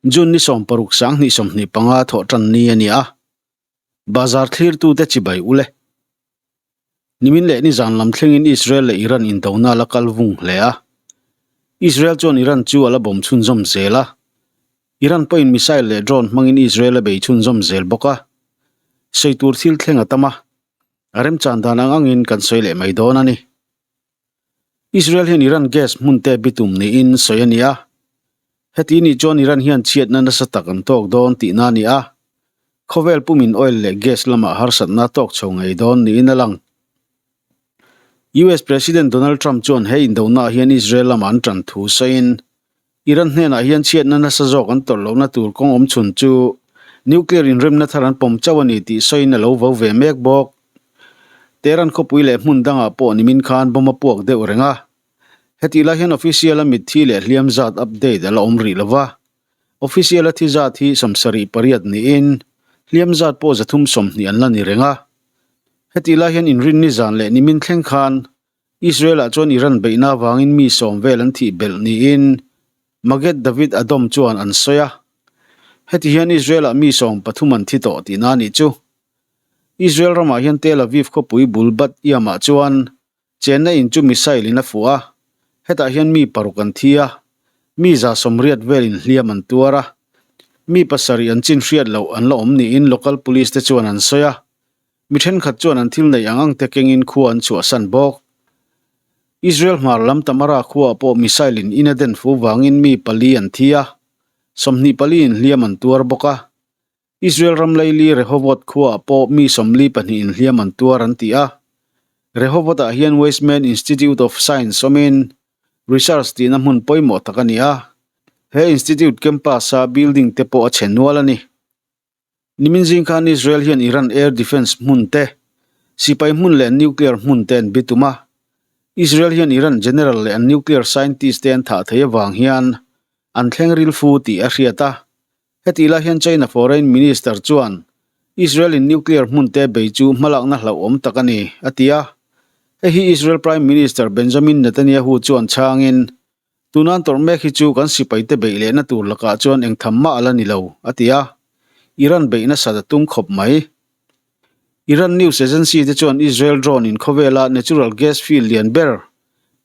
June ni 16 2025 thawh tan ni a ni a, bazar thlirtute chibai ule. Nimin leh nizan lam thlengin Israel leh Iran indona la kal vung hle a. Israel chuan Iran chu a la bawm chhunzawm zel a. Iran pawhin missile leh drone hmangin Israel a bei chhunzawm zel bawk a. Sawi tur thil thleng a tam a, a remchan dan ang angin kan sawi leh mai dawn a ni. Israel hian Iran gas hmun te bitum niin sawi a ni a. Heti nih chuan Iran hian chhiatna nasa tak an tawk dawn tihna a ni a. Khawvel pumin oil leh gas lamah harsatna a tawk chho ngei dawn niin a lang. US President Donald Trump chuan he indonaah hian Israel lamah an tan thu sawiin, Iran hnenah hian chhiatna nasa zawk an tawrh lohna tur kawng awm chhun chu nuclear inremna thar an pawm chauh a ni tih sawiin a lo vo ve mek bawk. Tehran khawpui leh hmun dangah pawh nimin khan bomb a puak deuh reng a. Hetih lai hian official a mitthi leh hliam zat update a la awm rih lova. Official a thi zat hi 78 niin hliam zat pawh 320 an la ni reng a. Hetih lai hian inrinni zan leh nimin thleng khan Israel ah chuan Iran beihna avangin mi sawm vel an thih belh niin Magen David Adom chuan an sawi a. Heti hian Israel ah mi 13 an thi tawh tihna a nih chu. Israel ramah hian Tel Aviv khawpui bul Bat Yam ah chuan Chenna in chu missile in a fuh a, hetah hian mi paruk an thi a, mi 180 velin hliam an tuar a, mi pasarih an chin hriat loh an la awm niin local police te chuan an sawi a, mi thenkhat chuan an thil neih ang ang te kengin khua an chhuahsan bawk. Israel hmar lam Tamara khuaah pawh missile in in a den fu vangin mi pali an thi a, 24 in hliam an tuar bawk a. Israel ram laili Rehovot khuaah pawh mi 42 in hliam an tuar an ti a. Rehovot-ah hian Weizmann Institute of Science awmin research tihna hmun pawimawh tak a ni a. He institute campus-a building te pawh a chhe nual a ni. Nimin zing khan Israel hian Iran air defence hmun te, sipai hmun leh nuclear hmun te an bitum a. Israel hian Iran general leh an nuclear scientist te an thah thei avang hian an thleng ril fu tih a hriat a. Hetih lai hian China Foreign Minister chuan Israel in nuclear hmun te bei chu hmalakna hlauhawm tak a ni, a ti a. Hei hi Israel Prime Minister Benjamin Netanyahu chuan chhangin, Tunan tawrh mek hi chu kan sipaite beih lehna tur lakah chuan eng tham mah a la ni lo, a ti a. Iran beih nasat a tum khawp mai. Iran news agency te chuan Israel drone in khawvela natural gas field lian ber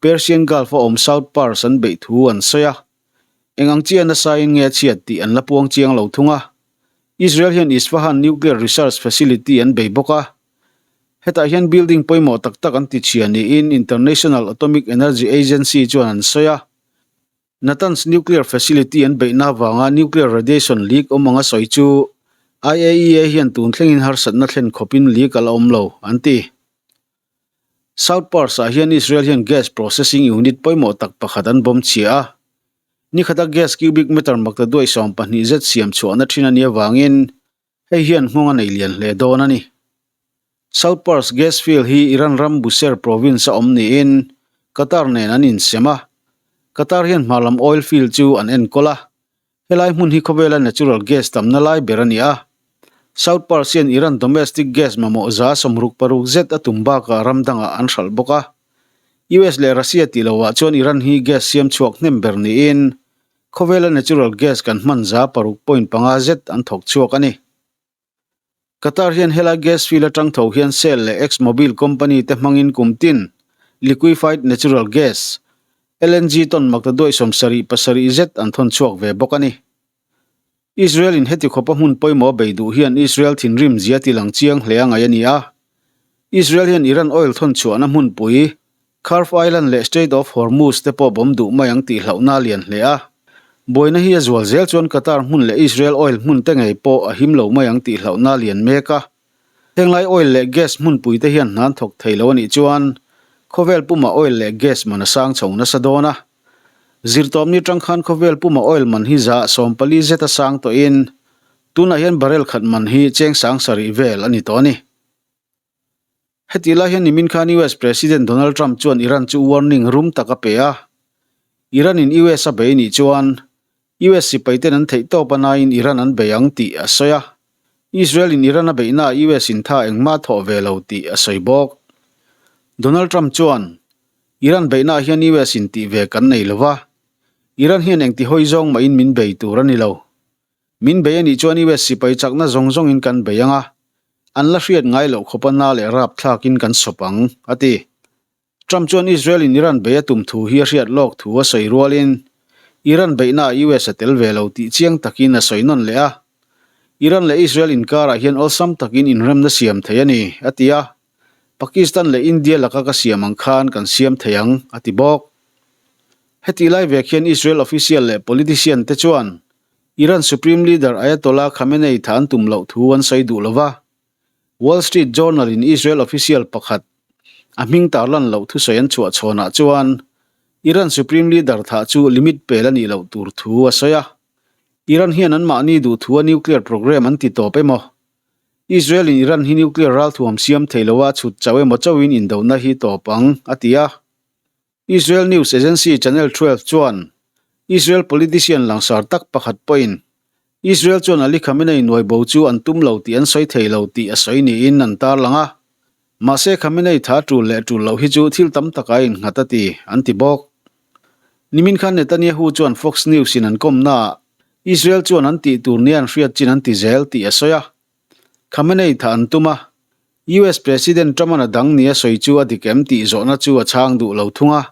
Persian Gulf a awm South Pars an beih thu an sawi a. Eng ang chiah nasain nge a chhiat tih an la puang chiang lo thung a. Israel hian Isfahan Nuclear Research Facility an bei bawk a. Hetah hian building pawimawh tak tak an ti chhia niin International Atomic Energy Agency chuan an sawi a. Natanz Nuclear Facility an beihna avanga nuclear radiation leak awm anga sawi chu IAEA hian tun thlengin harsatna thlen khawpin leak a la awm lo, an ti. South Pars ah hian Israel hian gas processing unit pawimawh tak pakhat an bawm chhia a. Ni khata gas cubic meter makta duai 12 zet siam chhuahna thin a nih avangin hei hian nghawng a nei lian hle dawn a ni. South Pars gas field hi Iran ram Bushehr province a awm niin Qatar nen an insem a. Qatar hian hmarlam oil field chu an enkawl a. Helai hmun hi khawvela natural gas tamna lai ber a ni a. South Pars hian Iran domestic gas mamawh 66 zet a tum bakah ram dangah an hralh bawk a. US leh Russia tih lohah chuan Iran hi gas siam chhuak hnem ber niin khawvela natural gas kan hman 6.5 zet an thawk chhuak a ni. Qatar hian helai gas field atang tho hian Shell leh ExxonMobil company te hmangin kum tin liquefied natural gas, LNG, tawn makta duai 77 zet an thawn chhuak ve bawk a ni. Israel in heti khawpa hmun pawimawh bei duh hian Israel thinrim zia ti lang chiang hle a ngaih a ni a. Israel hian Iran oil thawn chhuahna hmunpui Kharf Island leh Strait of Hormuz te pawh bawm duh mai ang tih hlauhna a lian hle a. Buaina hi a zual zel chuan Qatar hmun leh Israel oil hmun te ngei pawh a him lo mai ang tih hlauhna a lian mek a. Henglai oil leh gas hmunpui te hian hna an thawk thei lo a nih chuan khawvel puma oil leh gas man a sang chho nasa dawn a. Zirtawpni tang khan khawvel puma oil man hi 14% zet a sang tawhin tunah hian barrel khat man hi cheng 7,000 vel a ni tawh a ni. Heti lai hian nimin khan US President Donald Trump chuan Iran chu warning rum tak a pe a. Iran in US a bei nih chuan US sipai ten an theih tawp a naiin Iran an bei ang tih a sawi a. Israel in Iran a beihna ah US in tha engmah thawh ve lo tih a sawi bawk. Donald Trump chuan, Iran beihna ah hian US in tih ve kan nei lo va. Iran hian engti hawi zawng mahin min bei tur a ni lo. Min bei a nih chuan US sipai chakna zawng zawngin kan bei ang a, an la hriat ngai loh khawpa na leh rapthlakin kan sawp ang, a ti. Trump chuan Israel in Iran bei a tum thu hi a hriat lawk thu a sawi rualin Iran beihnaah US a tel ve lo tih chiang takin a sawi nawn leh a. Iran leh Israel inkarah hian awlsam takin inremna siam thei a ni, a ti a. Pakistan leh India laka ka siam ang khan kan siam thei ang, a ti bawk. Hetih lai vek hian Israel official leh politician te chuan Iran Supreme Leader Ayatollah Khamenei tha an tum loh thu an sawi duh lo va. Wall Street Journal in Israel official pakhat a hming tarlan loh thusawi an chhuah chhawnah chuan Iran Supreme Leader thah chu limit pel a nih loh tur thu a sawi a. Iran hian anmahni duh thu a nuclear program an ti tawp emaw? Israel in Iran hi nuclear ralthuam siam thei loa chhut chauh emaw chauhin indona hi tawp ang, a ti a. Israel news agency Channel 12 chuan Israel politician langsar tak pakhat pawhin Israel chuan Ali Khamenei nuai bo chu an tum lo tih an sawi thei lo tih a sawi niin an tarlang a. Mahse Khamenei tha tul leh tul loh hi chu thil tam taka a innghat a ti, an ti bawk. Nimin khan Netanyahu chuan Fox News in an kawmnaah Israel chuan an tih tur nia an hriat chin an ti zel tih a sawi a. Khamenei tha an tum a, US President Trump-a'n a dang nia sawi chu a dik em tih zawhna chu a chhang duh lo thung a.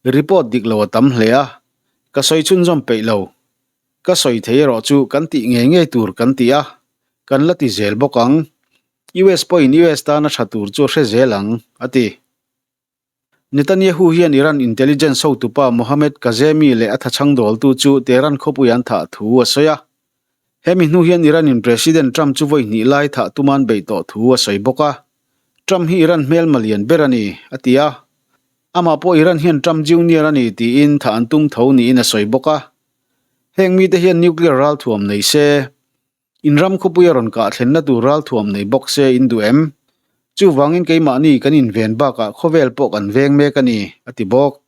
Report dik lo a tam hle a, ka sawi chhunzawm peih lo. Ka sawi thei erawh chu kan tih ngei ngei tur kan ti a, kan la ti zel bawk ang. US pawhin US tana tha tur chu a hre zel ang, a ti. Netanyahu hian Iran intelligence hotupa Mohammad Kazemi leh a thachhang dawltu chu Tehran khawpui an thah thu a sawi a. Hemi hnu hian Iran-in President Trump chu vawi hnih lai thah tuman beih tawh thu a sawi bawk a. Trump hi Iran hmelma lian ber a ni, a ti a. Amah pawh Iran hian Trump junior a ni tiin thah an tum tho niin a sawi bawk a. Heng mite hian nuclear ralthuam nei se. In ram khawpui a rawn kah thlenna tur ralthuam nei bawk se in duh em? Chuvangin keimahni kan inven bakah khawvel pawh kan veng mek a ni, a ti bawk.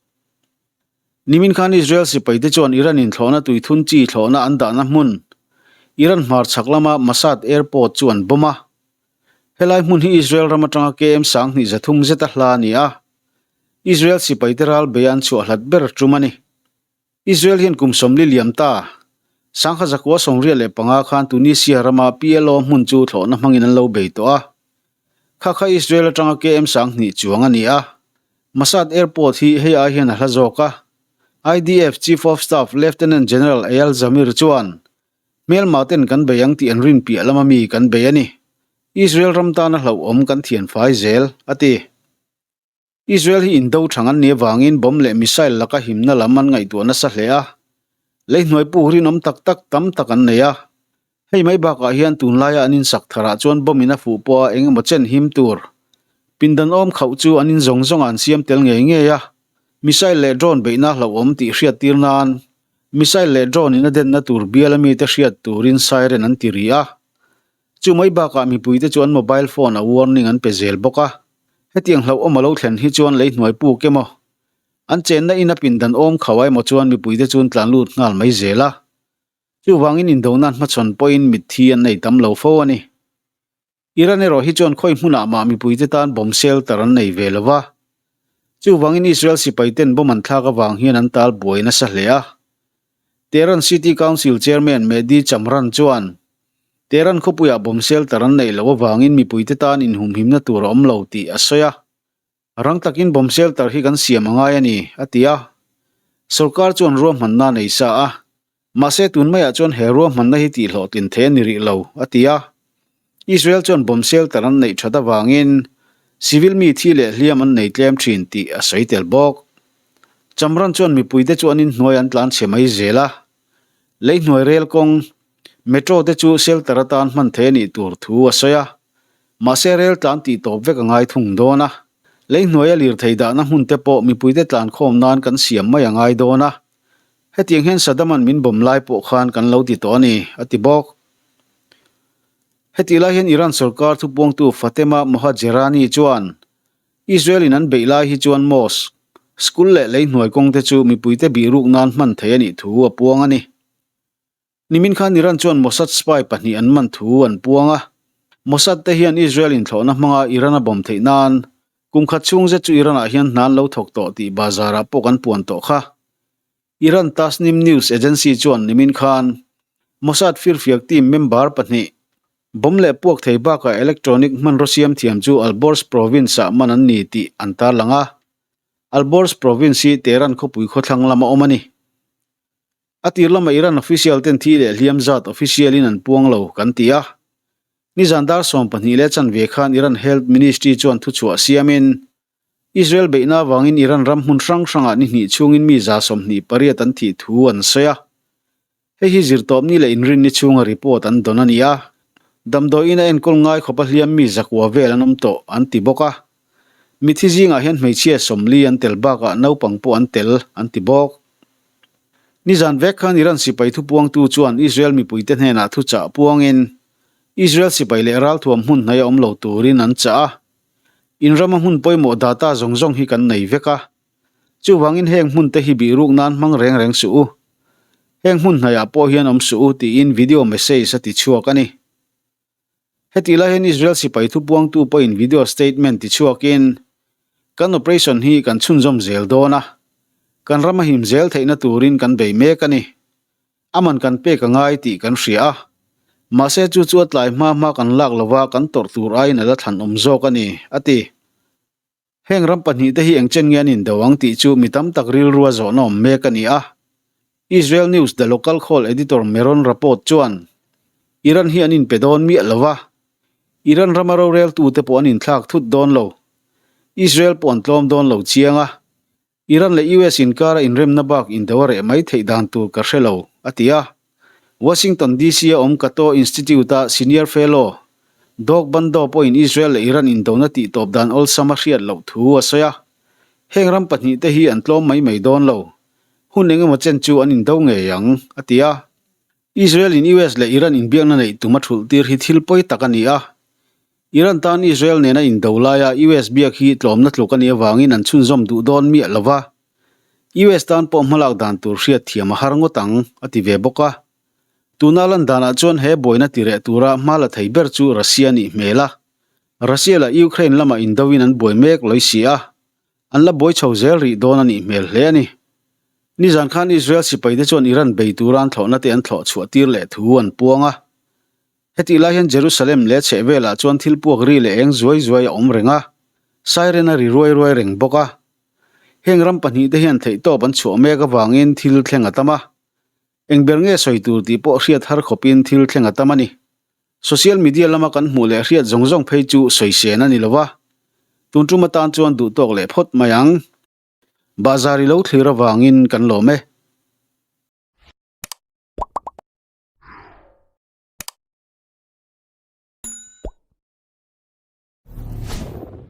Nimin khan Israel sipaite chuan Iran inthlawhna tuithun chi thlawhna an dahna hmun, Iran hmarchhak lama Mashhad Airport chu an bomb a. Helai hmun hi Israel ram atanga KM 2300 zeta hla a ni a, Israel sipaite ral bei an chhuah hlat ber tum a ni. Israel hian kum 40 liam ta, 1975 khan Tunisia rama PLO hmun chu thlawhna hmangin an lo bei tawh a. Kha kha Israel atanga KM 2000 chuang a ni a. Mossad Airport hi hei ai hian a hla zawk a. IDF Chief of Staff Lieutenant General Eyal Zamir chuan, Hmelma ten kan bei ang tih an rin piah lama mi kan bei a ni. Israel ram tana hlauhawm kan thian fai zel, a ti. Israel hi indo thang an nih avangin bomb leh missile laka himna lam an ngaihtuah nasa hle a, leihnuai puk rinawm tak tak tam tak an nei a. Hei mai bakah hian tunlaia an insak tharah chuan bomb in a fuh pawh a eng emaw chen him tur pindan awm khauh chu an in zawng zawngah an siam tel ngei ngei a, missile leh drone beihna hlauhawm tih hriattir nan missile leh drone in a denna tur biala mite hriat turin siren an ti ri a. Chu mai bakah mipuite chu an mobile phone a warning an pe zel bawk a, hetiang hlauhawm a lo thlen hi chuan lei hnuai puk emaw, an chenna in a pindan awm khauh a emaw chuan mipuite chu an tlan lut nghal mai zel a. Chuvangin indona hmachhawn pawhin mitthi an nei tam lo fo a ni. Iran erawh hi chuan khawi hmunah mah mipuite tan bomb shelter an nei ve lo va. Chuvangin Israel sipaiten bomb an thlak avang hian an tal buai nasa hle a. Tehran City Council Chairman Mehdi Chamran chuan Tehran khawpuiah bomb shelter an neih loh avangin mipuite tan inhumhimna tur a awm lo tih a sawi a. Rang takin bomb shelter hi kan siam a ngai a ni, a ti a. Sorkar chuan ruahmanna a nei sa a, mahse tun maiah chuan he ruahmanna hi tihhlawhtlin thei a ni rih lo, a ti a. Israel chuan bomb shelter an neih that avangin civil mi thi leh hliam an nei tlem thin tih a sawi tel bawk. Chamran chuan mipuite chu an inhnuai an tlan chhe mai zel a. Leihnuai rel kawng, Metro te chu shelter atan hman thei a nih tur thu a sawi a. Mahse rel tlan tih tawp vek a ngai thung dawn a. Leihnuaia lirthei dahna hmun te pawh mipuite tlan khawm nan kan siam mai a ngai dawn a. Hetiang hian Saddam-a'n min bawm lai pawh khan kan lo ti tawh a ni, a ti bawk. Hetih lai hian Iran sorkar thupuangtu Fatema Mohajerani chuan Israel-in an beih lai hi chuan mosque, school leh leihnuai kawng te chu mipuite bihruk nan hman thei a nih thu a puang a ni. Nimin khan Iran chuan Mossad spy pahnih an man thu an puang a. Mossad te hian Israel-in thlawhna hmanga Iran a bawm theih nan kum khat chhung zet chu Iran-ah hian hna an lo thawk tawh tih bazar-ah pawh kan puan tawh kha. Iran Tasnim News Agency chuan nimin khan. Mossad firfiak team member pahnih, bomb leh puak thei bakah electronic hmanraw siam thiam chu Alborz province-ah man an ni tih an tarlang a. Alborz province hi Tehran khawpui khawthlang lama awm a ni. A tir lama Iran official ten thi leh hliam zat official in an puang lo kan ti a. Nizan dar 12 leh chanve khan Iran Health Ministry chuan thuchhuah siamin Israel beihna avangin Iran ram hmun hrang hrangah ni hnih chhungin mi 28 an thih thu an sawi a. Hei hi zirtawpni leh inrinni chhunga report an dawn a ni a. Damdawiin a enkawl ngai khawpa hliam mi zakua vel an awm tawh an ti bawk a. Mithi zingah hian hmeichhia 40 an tel bakah naupang pawh an tel an ti bawk. Nizan vek khan Iran sipai thupuangtu chuan Israel mipuite hnenah thuchah puangin Israel sipai leh ralthuam hmun hnaia awm lo turin an chah a. In rama hmun pawimawh data zawng zawng hi kan nei vek a. Chuvangin heng hmun te hi bihruk nan hmang reng reng suh u. Heng hmun hnaiah pawh hian awm suh u tiin video message a ti chhuak a ni. Hetih lai hian Israel sipai thupuangtu pawhin video statement ti chhuakin, Kan operation hi kan chhunzawm zel dawn a, kan rama him zel theihna turin kan bei mek a ni. A man kan pek a ngai tih kan hria a, mahse chu chu a tlai hma hma kan lak lova kan tawrh tur aiin a la thlan awm zawk a ni, a ti. Heng ram pahnihte hi engchen nge an indo ang tih chu mi tam tak rilrua zawhna awm mek a ni a. Israel News The Local Call editor Meron Raport chuan, Iran hi an inpe dawn miah lo va, Iran rama roreltute pawh an inthlak thut dawn lo. Israel pawh an tlawm dawn lo chiang a, Iran leh US inkara inremna bak indo a reh mai theih dan tur ka hre lo, a ti a. Washington DC-a awm Cato Institute-a Senior Fellow, Doug Bandow pawhin Israel leh Iran indona tihtawp dan awlsam a hriat loh thu a sawi a. Heng ram pahnihte hi an tlawm mai mai dawn lo. Hun engemaw chen chu an indo ngei ang, a ti a. Israel-in US leh Iran inbiakna neih tum a thulh tir hi thil pawi tak a ni a. Iran tan Israel nena indo laia US biak hi tlawmna tluk a nih avangin an chhunzawm duh dawn miah lo va, US tan pawh hmalak dan tur hriat thiam a har ngawt ang, a ti ve bawk a. Tuna lan danah chuan he buaina ti reh tura hma la thei ber chu Russia nih hmel a. Russia leh Ukraine lamah indoin an buai mek lawi si a, an la buai chho zel rih dawn a nih hmel hle a ni. Nizan khan Israel sipaite chuan Iran bei tura an thlawhna te an thlawh chhuah tir leh thu an puang a. Hetih lai hian Jerusalem leh chhehvelah chuan thil puak ri leh eng zuai zuai a awm reng a, siren a ri ruai ruai reng bawk a. Heng ram pahnihte hian theihtawp an chhuah mek avangin thil thleng a tam a. Eng ber nge sawi tur tih pawh hriat har khawpin thil thleng a tam a ni. Social media lama kan hmuh leh hriat zawng zawng phei chu sawi sen a ni lo va. Tun tum atan chuan duhtawk leh phawt mai ang. Bahzar i lo thlir avangin kan lawm e.